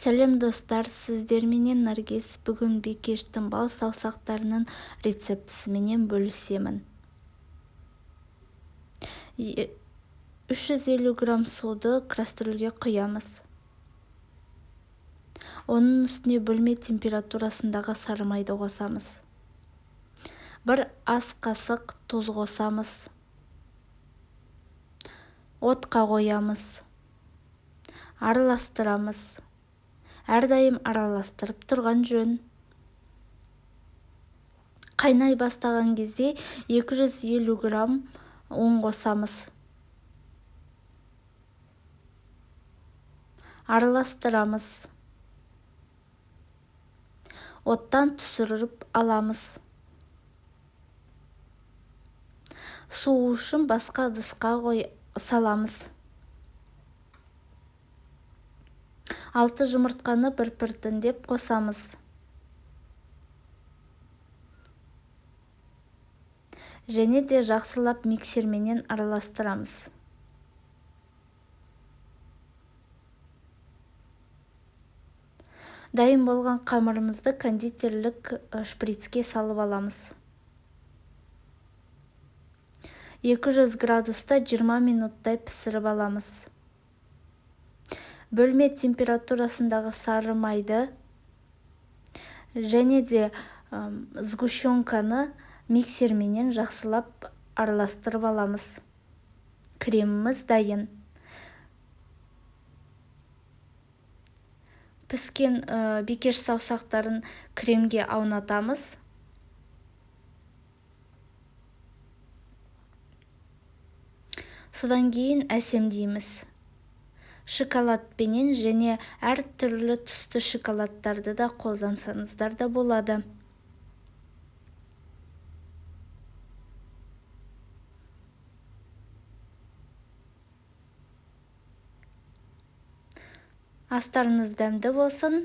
Сәлем достар, сіздерменен Наргиз. Бүгін бикештің бал саусақтарының рецептісіменен бөлісемін. 350 грамм суды кастрюльге құямыз. Оның үстіне бөлме температурасындағы сары майды қосамыз. Бір ас қасық тұз қосамыз. Отқа қоямыз. Араластырамыз. Әрдайым араластырып тұрған жөн. Қайнай бастаған кезде 250 грамм ұн қосамыз. Араластырамыз. Оттан түсіріп аламыз. Су үшін басқа ыдысқа саламыз. 6 жұмыртқаны бір-біртіндеп қосамыз. Және де жақсылап миксерменен араластырамыз. Дайын болған қамырымызды кондитерлік шприцке салып аламыз. 200 градуста 20 минуттай пісіріп аламыз. Бөлме температурасындағы сары майды және де сгущенканы миксерменен жақсылап араластырып аламыз. Креміміз дайын. Піскен бикеш саусақтарын кремге аунатамыз. Содан кейін әсемдейміз. Шоколадпенен және әр түрлі түсті шоколадтарды да қолдансаңыздар да болады. Астарыңыз дәмді болсын.